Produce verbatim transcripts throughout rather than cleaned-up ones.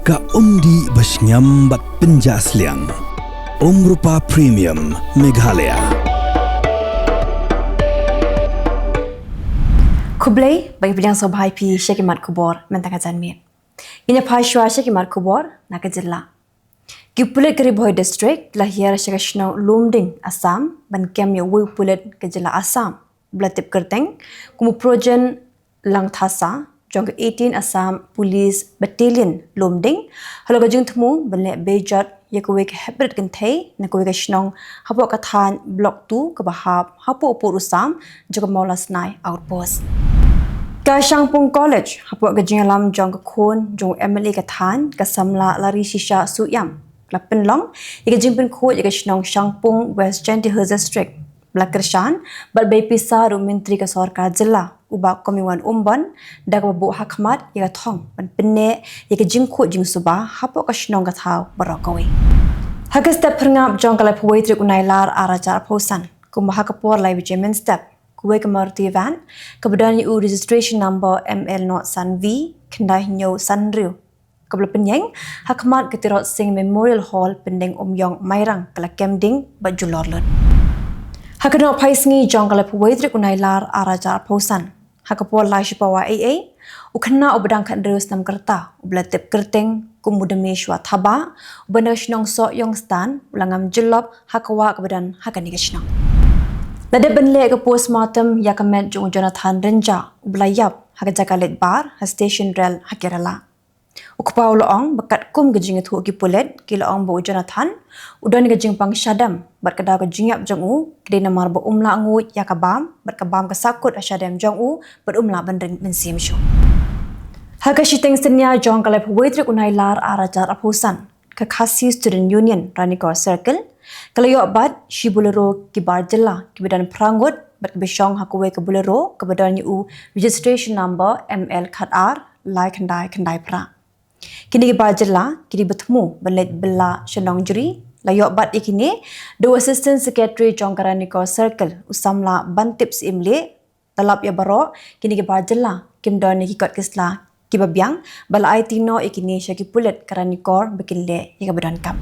Ka umdih ba shngiam bad pynjah sliang. Umrupa Premium Meghalaya. Khublei, ba ngi pdiang sngewbha ïa phi sha ki mat khubor mynta ka janmiet. Ngin ïa phai shuwa sha ki mat khubor na ka jylla. Ki pulit ka Ri Bhoi District la hiar sha ka shnong Lumding, Assam, ban kem ïa uwei u pulit ka jylla Assam ba la tip kyrteng kum u Projen Langthasa, jong ka eighteen Assam Police Battalion Lumding, halor ka jingthmu ban leh bejot ïa kawei ka heprit kynthei na kawei ka shnong hapoh ka thaiñ Block two kaba hap hapoh u pud u sam jong ka Mawlasnai Outpost. Ka Shangpung College, hapoh ka jingïalam jong ka khun jong u M L A ka thaiñ, ka samla Larishisha Suhiam, la pynlong ïa ka jingpynkhuid ïa ka shnong Shangpung, West Jaintia Hills District, ba la kyrshan bad bei pisa da u Myntri ka sorkar jylla, u Bah Comingone Ymbon, da kaba buh hakhmat ïa ka thong ban pynneh ïa ka jingkhuid jingsuba hapoh ka shnong ka thaw baroh kawei. Ha ka step phyrngap jong ka laiphew wei tarik u Nailar ar hajar arphew san, kumba ha ka por lai baje mynstep, kawei ka Maruti van kaba don ïa u registration number M L nought san V khyndai hynñiew san hynriew, kaba la pynïeng hakhmat ka Tirot Sing Memorial Hall, Pyndengumiong, Mairang, ka la kem ding bad julor lut. Ha ka nohphaisngi jong ka laiphew wei tarik u Nailar ar hajar arphew san, ha ka por lai shipawa eiei, u khynnah uba dang khathynriew snem ka rta, uba la tip kyrteng kum u Dameshwa Thabah, uba na ka shnong Sohiong Stan, u la ngam jyllop ha ka wah kaba don ha kane ka shnong. La dep ban leh ka postmortem ïa ka met jong u Jonathan Rynjah, uba la ïap ha ka jaka leit bar ha station rel ha Kerala. U kpa u la ong ba katkum ka jingïathuh ki pulit, ki la ong ba u Jonathan u don ka jingpang shadem bad ka daw ka jingïap jong u ka dei namar ba um lah nguid ïa ka bam, bad ka bam ka sahkut ha shadem jong u bad um lah ban ring mynsiem shuh. Ha ka shiteng synñia jong ka laiphew wei tarik u Nailar ar hajar arphew san, ka Khasi Student Union Ranikor Circle ka la ïoh bat shi Bolero ki bar jylla kiba don phra ngut bad kiba shong ha kawei ka Bolero kaba don ïa u registration number M L khat ar lai khyndai khyndai phra. Kine ki bar jylla ki dei ba thmu ban leit bylla sha Nongjri, la ïoh bat ïa kine da u Assistant Secretary jong ka Ranikor Circle, u samla Bantip Syiemlieh. La lap ïa baroh kine ki bar jylla kim don ïa ki kot ki sla kiba biang, ba la aiti noh ïa kine sha ki pulit ka Ranikor ba kin leh ïa kaba donkam.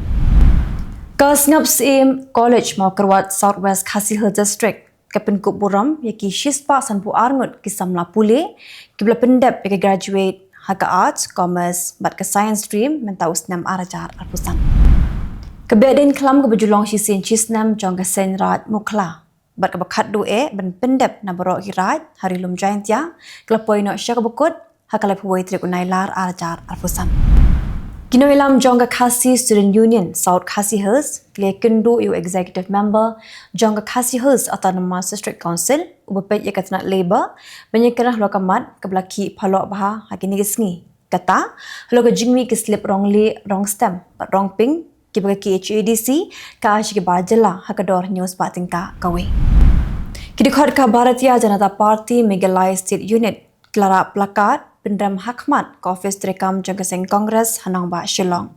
Ka Sngap Syiem College Mawkyrwat, South West Khasi Hills District, ka pynkup burom ïa ki shispah sanphew ar ngut ki samla pule kiba la pyndep ïa ka graduate ha ka Arts, Commerce bad ka Science stream mynta u snem ar hajar arphew san. Ka Behdeiñkhlam kaba ju long shisien shisnem jong ka Seiñ Raij Mukhla bad kaba khatduh eh ban pyndep na baroh ki raij ha Ri Lum Jaiñtia, ka la poi noh sha kaba kut ha ka laiphew wei tarik u Nailar ar hajar arphew san. Ki nongïalam jong ka Khasi Student Union South Khasi Hills ki la ïakynduh ïa u Executive Member jong ka Khasi Hills Autonomous District Council, uba peit ïa ka tnat Labour, ban ïakren halor ka mat kaba la khih phalloh bha ha kine ki sngi, kata halor ka jingmih ki slip rong lieh, rong stem bad rong pink kiba ka K H A D C ka ai sha ki bar jylla ha ka dor hynñiew spah tyngka kawei. Ki dkhot ka Bharatiya Janata Party Meghalaya State Unit ki la rah placard pynrem hakhmat ka office treikam jong ka seng Congress ha nongbah Shillong.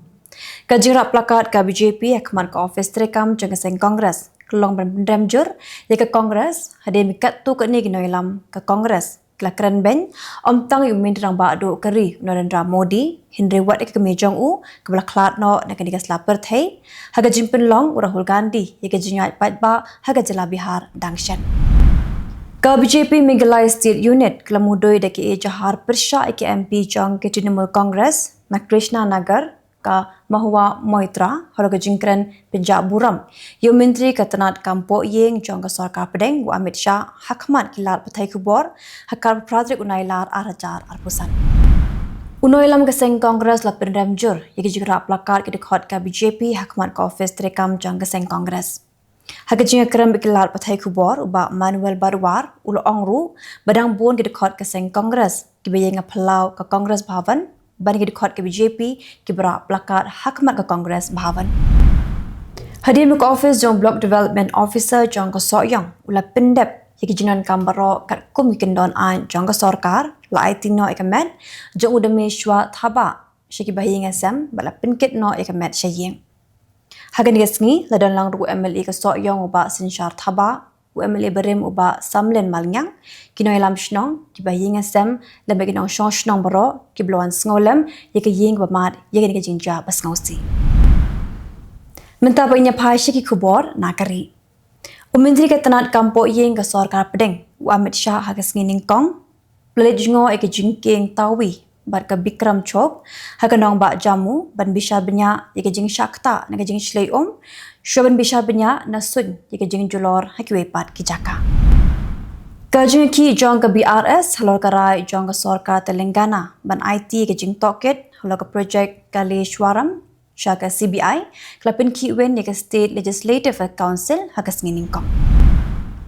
Ka jingrah placard ka B J P hakhmat ka office treikam jong ka seng Congress ka long ban pynrem jur ïa ka Congress hadien ba katto katne ki nongïalam ka Congress ki la kren beiñ, ym tang ïa u Myntri Rangbah Duh ka ri u Narendra Modi, hynrei wat ïa ka kmie jong u kaba la khlad noh na kane ka sla pyrthei ha ka jingpynlong u Rahul Gandhi ïa ka jingïaid paidbah ha ka jylla Bihar dang shen. Ka B J P Meghalaya State Unit ka la mudui da ka ijahar pyrshah ïa ka M P jong ka Trinamool Congress na Krishnanagar, ka Mahua Moitra, halor ka jingkren pynjah burom ïa u Myntri ka tnat kam pohïing jong ka Sorkar Pdeng u Amit Shah hakhmat ki lad pathai khubor ha ka phra tarik u Nailar ar hajar arphew san. U nongïalam ka seng Congress la pynrem jur ïa ka jingrah placard ki dkhot ka B J P hakhmat ka office treikam jong ka seng Congress. Ha ka jingïakren bad ki lad pathai khubor, u Bah Manuel Barwar u la ong ruh ba dang bun ki dkhot ka seng Congress kiba ïeng ha phyllaw ka Congress Bhavan ban ki dkhot ka B J P kiba rah placard hakhmat ka Congress Bhavan. Hadien ba ka office jong Block Development Officer jong ka Sohiong u la pyndep ïa ki jingdonkam baroh katkum ki kyndon aiñ jong ka sorkar, la aiti noh ïa ka met jong u Dameshwa Thabah sha ki bahaïing hasem bad la pynkit noh ïa ka met sha ïing. Ha kane ka sngi la don lang ruh u M L A ka Sohiong u Bah Synshar Thabah, u MLA barim u Bah Samlin Malngiang, ki nongïalam shnong, kiba ïing sem, lem bad ki nongshong shnong baroh, kiba la wan sngewlem ïa ka ïing kaba mad ïa kane ka jingjia ba sngewsih. Mynta ba ngin ïa phai sha ki khubor na ka ri. U Myntri ka tnat kam poh ïing ka sorkar pdeng, u Amit Shah, ha ka sngi nyngkong, u la leit jngoh ïa ka jingkieng tawi bad ka Bikram Chowk ha ka nongbah Jammu, ban bishar bniah ïa ka jingshah ktah na ka jingshlei um, shuwa ban bishar bniah na suiñ ïa ka jingjulor ha kiwei pat ki jaka. Ka jingïakhih jong ka BRS halor ka rai jong ka sorkar Telangana ban aiti ïa ka jingtohkit halor ka projek Kaleshwaram sha ka CBI, ka la pynkhih win ïa ka State Legislative Council ha ka sngi nyngkong.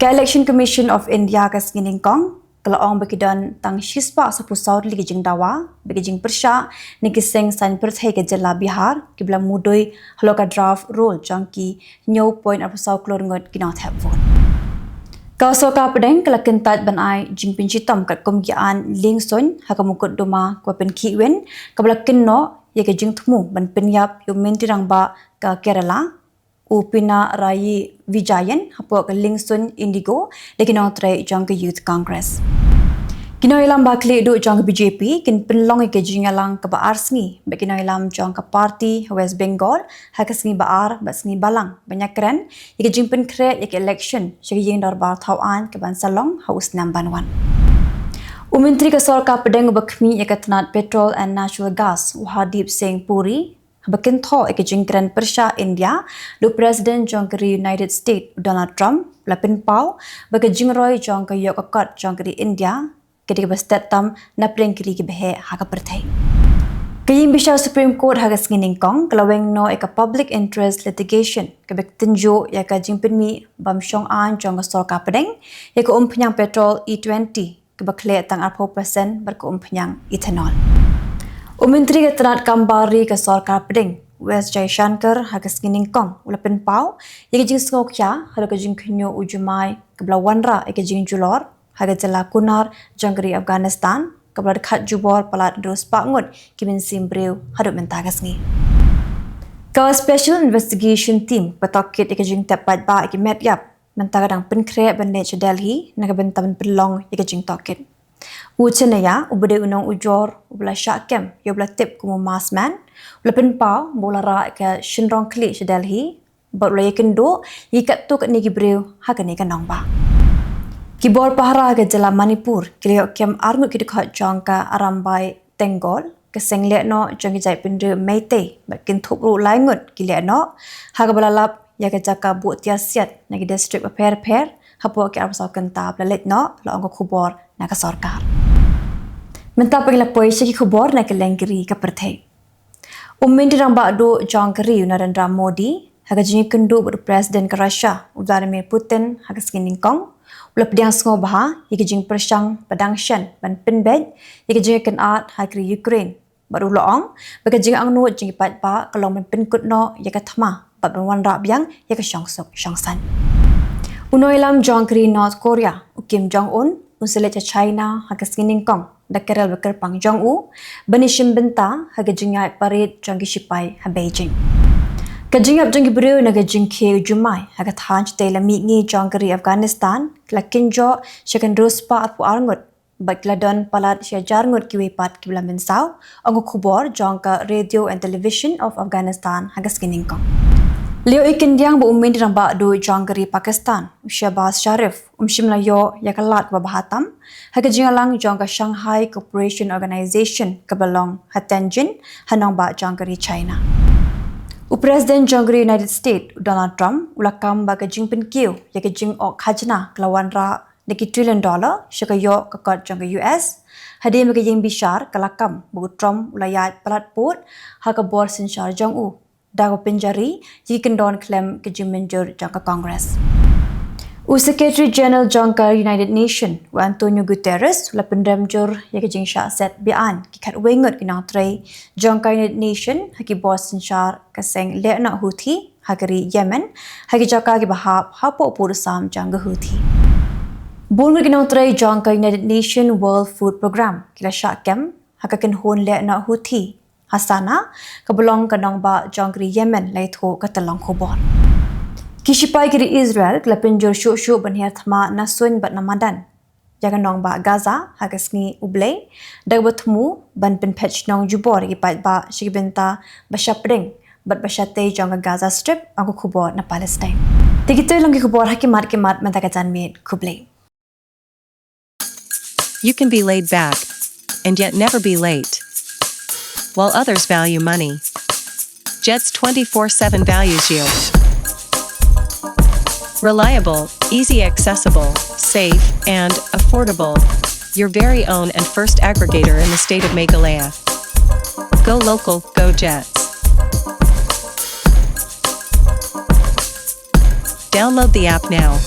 Ka Election Commission of India ka sngi nyngkong ka la ong ba ki don tang shispah sawphew saw tylli ki jingdawa bad ki jingpyrshah na ki seng saiñ pyrthei ka jylla Bihar, kiba la mudui halor ka draft roll jong ki hynñiew point arphew saw klur ngut ki nongthep vote. Ka sorkar pdeng ka la kyntait ban ai jingpynshitom katkum ki aiñ lieng suiñ ha ka mukotduma kaba pynkhih win, kaba la kynnoh ïa ka jingthmu ban pynïap ïa u Myntri Rangbah ka Kerala, u Pinarayi Vijayan, hapoh ka lieng suiñ Indigo da ki nongtrei jong ka Youth Congress. Ki nongïalam ba khlieh duh jong ka BJP kin pynlong ïa ka jingïalang kaba ar sngi bad ki nongïalam jong ka party ha West Bengal ha ka sngi ba ar bad sngi balang, ban ïakren ïa ka jingpynkhreh ïa ka election sha ka ïing dorbar thaw aiñ kaban sa long ha u snem ban wan. U Myntri ka sorkar pdeng uba khmih ïa ka tnat Petrol and Natural Gas, u Hardeep Singh Puri, haba kynthoh ïa ka jingkren pyrshah India da u President jong ka ri United States, u Donald Trump, u la pynpaw ba ka jingroi jong ka ïoh ka kot jong ka ri India ka dei kaba stet tam na pdeng ki ri kiba heh ha ka pyrthei. Ka ïingbishar Supreme Court ha ka sngi nyngkong ka la weng noh ïa ka Public Interest Litigation, kaba tynjuh ïa ka jingpynmih bym shong aiñ jong ka sorkar pdeng ïa ka umphniang petrol E twenty, kaba khleh tang arphew percent bad ka umphniang ethanol. U Myntri ka tnat kam bar ri ka sorkar pdeng, u S Jaishankar, ha ka sngi nyngkong u la pynpaw ïa ka jingsngewkhia halor ka jingkhynñiuh u jumai kaba la wanrah ïa ka jingjulor ha ka jylla Kunar jong ka ri Afghanistan, kaba la dkhat jubor palat hynriew spah ngut ki mynsiem briew haduh mynta ka sngi. Ka Special Investigation Team ba tohkit ïa ka jingtep paidbah ïa ki met ïap mynta ka dang pynkhreh ban leit sha Delhi na ka bynta ban pynlong ïa ka jingtohkit. U Chennaiah, uba dei u nongujor uba la shah kem ïa uba la tip kum u Masked Man, u la pynpaw ba u la rah ïa ka shynrong khlieh sha Delhi bad u la ïakynduh ïa katto katne ki briew ha kane ka nongbah. Ki bor pahara ha ka jylla Manipur ki la ïoh kem ar ngut ki dkhot jong ka Arambai Tenggol, ka seng lehnoh jong ki jaitbynriew Meitei, bad kin thup ruh lai ngut ki lehnoh ha kaba la lap ïa ka jaka buh tiar siat na ki district bapher bapher hapoh ki arphew saw kynta ba la leit noh, la ong ka khubor na ka sorkar. Mynta pat ngin ïa poi sha ki khubor na kylleng ki ri ka pyrthei. U Myntri Rangbah Duh jong ka ri, u Narendra Modi, ha ka jingïakynduh bad u President ka Russia, u Vladimir Putin, ha ka sngi nyngkong, u la pdiang sngewbha ïa ka jingpyrshang ba dang shen ban pynbeit ïa ka jingïakynad ha ka ri Ukraine, bad u la ong ba ka jingangnud jong ki paidbah ka long ban pynkut noh ïa ka thma bad ban wanrah biang ïa ka shongsuk shongsaiñ. U nongïalam jong ka ri North Korea, u Kim Jong Un, un sa leit sha China ha ka sngi nyngkong da ka rel ba kyrpang jong u, ban ïashim bynta ha ka jingïaid parade jong ki shipai ha Beijing. Ka jingïap jong ki briew na ka jingkhie u jumai ha ka thaiñ shatei la mihngi jong ka ri Afghanistan ka la kynjoh sha ka hynriew spah arphew ar ngut, bad ki la don palat shi hajar ngut kiwei pat kiba la mynsaw, ong ka khubor jong ka Radio and Television of Afghanistan ha ka sngi nyngkong. La ïohi kyndiang ba u Myntri Rangbah Duh jong ka ri Pakistan, u Shehbaz Sharif, um shym la ïoh ïa ka lad kaba bha tam ha ka jingïalang jong ka Shanghai Cooperation Organization kaba long ha Tianjin, ha nongbah jong ka ri China. U President jong ka ri United States, u Donald Trump, u la kam ba ka jingpynkiew ïa ka jingoh khajna ka la wanrah da ki trillion dollar sha ka ïoh ka kot jong ka U S, hadien ba ka ïingbishar ka la kam ba u Trump u la ïaid palat pud ha ka bor synshar jong u, da kaba pynjari ïa ki kyndon khlem ka jingmynjur jong ka Congress. U Secretary General jong ka United Nation, u Antonio Guterres, u la pynrem jur ïa ka jingshah set be-aiñ ki khatwei ngut ki nongtrei jong ka United Nation ha ki bor synshar ka seng lehnoh Houthi ha ka ri Yemen, ha ki jaka kiba hap hapoh pud u sam jong ka Houthi. Bun ngut ki nongtrei jong ka United Nation World Food Programme ki la shah kem ha ka kynhun lehnoh Houthi ha Sanaa, kaba long ka nongbah jong ka ri Yemen, la ïathuh ka tyllong khubor. Ki shipai ki ri Israel ki la pynjur shuh shuh ban hiar thma na suiñ bad na madan ïa ka nongbah Gaza ha ka sngi U Blei, da kaba thmu ban pynphet shnong jubor ïa ki paidbah sha ki bynta ba shapdeng bad ba shatei jong ka Gaza Strip, ong ka khubor na Palestine. Te kito ki long ki khubor ha ki mat ki mat mynta ka janmiet. Khublei. You can be laid back and yet never be late. While others value money, Jet's twenty-four seven values you. Reliable, easy accessible, safe, and affordable. Your very own and first aggregator in the state of Meghalaya. Go local, go Jets. Download the app now.